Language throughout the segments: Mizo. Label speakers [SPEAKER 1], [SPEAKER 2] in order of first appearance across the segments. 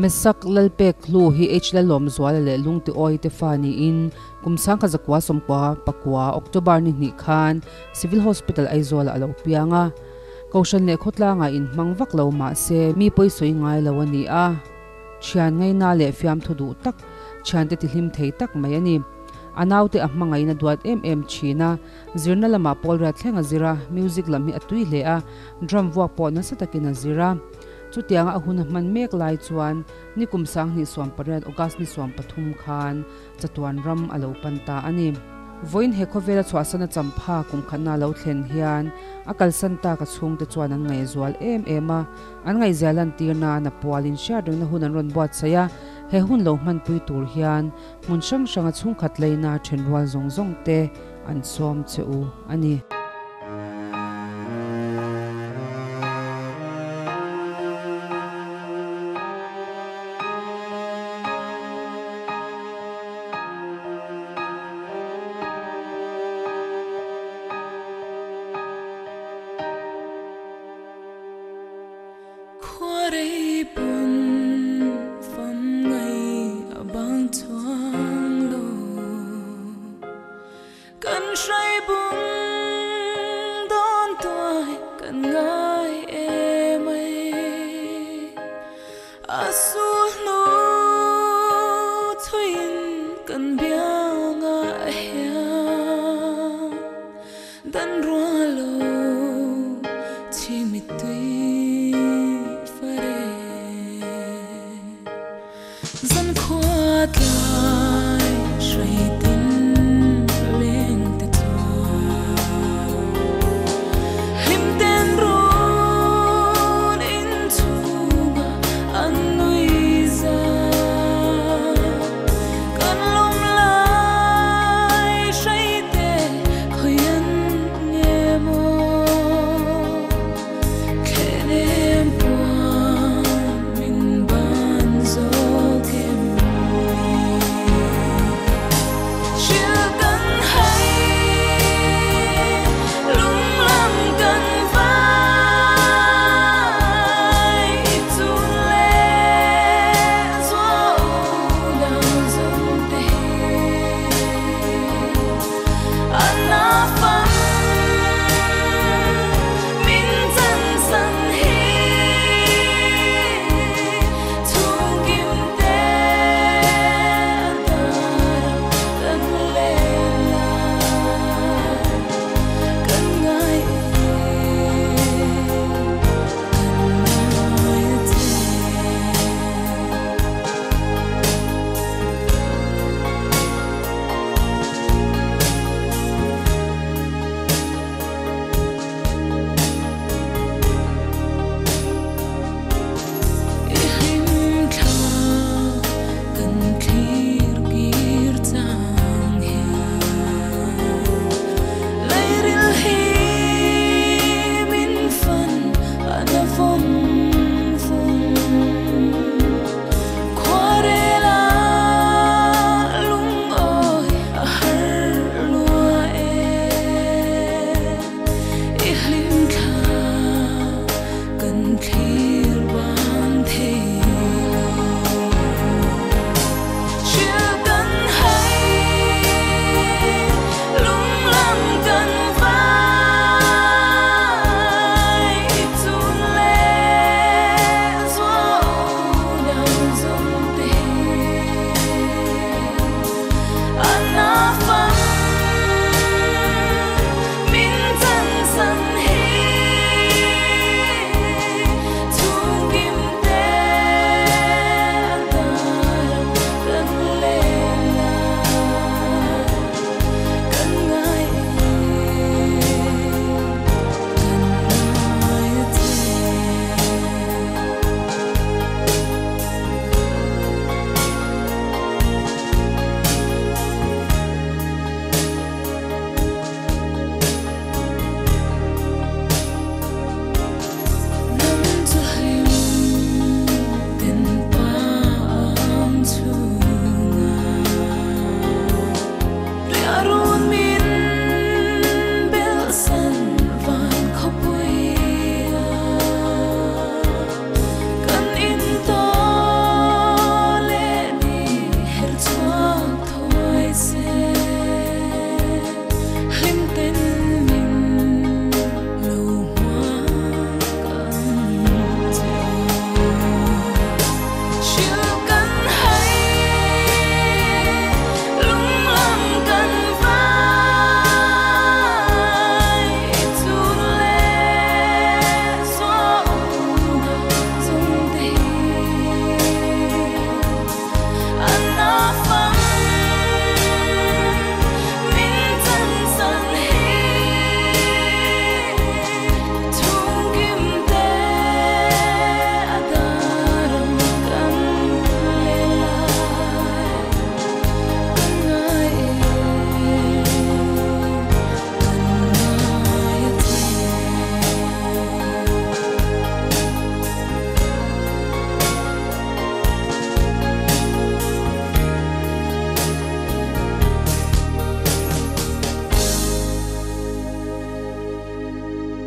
[SPEAKER 1] Mesak Lalpek Hlu hi H Lalawmzuala leh Lungtiawi te fa niin kum 1999 October ni hnih khan Civil Hospital Aizawlah a lo piang a. Kohhran leh khawtlangah inhmang vak lo mah se mi pawisawi ngai lo a ni a. Thian ngaina leh fiamthu duh tak, thiante tihlim thei tak mai a ni. A naute a hmangaih in a duat em em thin a, zirna lamah pawl riat thleng a zir a, music lam hi a tui hle a, drum vuak pawh nasa takin a zir a. Chutianga a hun a hman mek lai chuan nikum 2018 August ni 13 khan chatuan ram a lo pan ta a ni. Vawiin he khawvela chhuahsana champha kum khatna a lo thlen hian a kalsan tak a chhungte chuan an ngaihzual em em a, An ngaihzia lantir nan a pualin hriat rengna hun an rawn buatsaih a, he hun lo hmanpui tur hian hmun hrang hranga chhungkhat leina thenrual zawng zawng te an sawm che u a ni.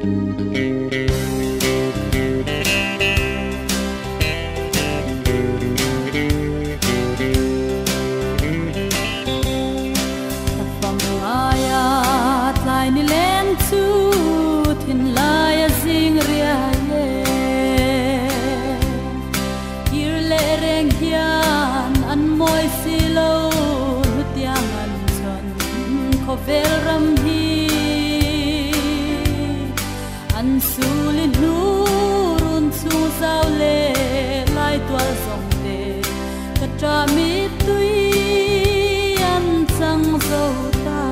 [SPEAKER 2] Ka fam ngaia tlai ni leng chu thinlai a zing riai e. Kir leh reng hian an mawi si lo hlutiang an chhawn khawvel ram hi. An sulin hnu run chhung zau leh lai tual zawng te ka ṭah mittui an chang zo ta.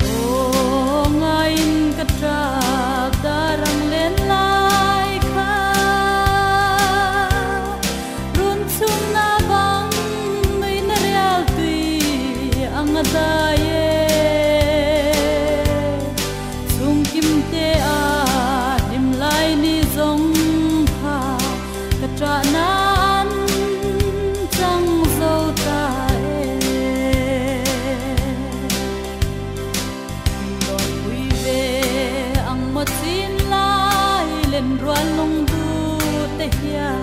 [SPEAKER 2] Aw ngaiin ka ṭap darang len lai kha run chhung na bang nui na rial tui ang a dai e. Chhung kim te a hlim lai ni zawng kha ka ṭah na an chang zo ta e. Lawn pui ve ang maw chin lai len rual lung du te hian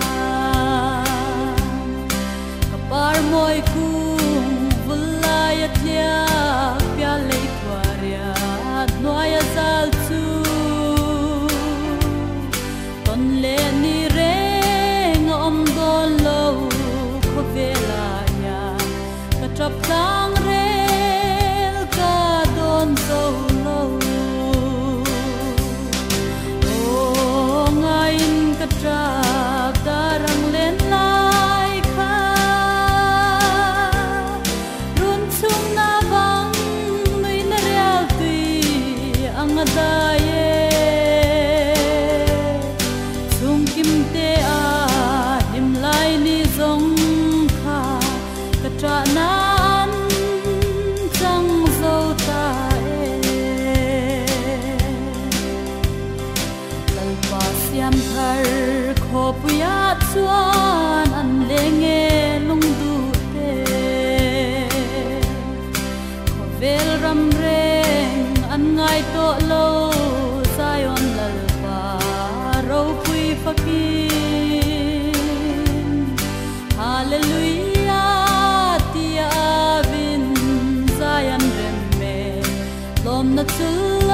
[SPEAKER 2] ka par mawi kung vul lai a tliak pial lei thuariat hnuai a zal chu tawn leh ni reng a awm dawn lo khawvel ah hian ka tap tlang rel ka dawn zo lo. Aw ngaiin ka tap darang len lai kha run chhung na bang nui na rial tui ang a dai e. Chhung kim te a hlim lai ni zawng kha ka ṭah na an chang zo ta e. Lalpa siam thar khawpuia chuan an leng e lung duh te. Khawvel ram reng an ngai tawh lo Zion Lalpa ropui fakin. Hallelujah tia vin Zion rem me lawm na chul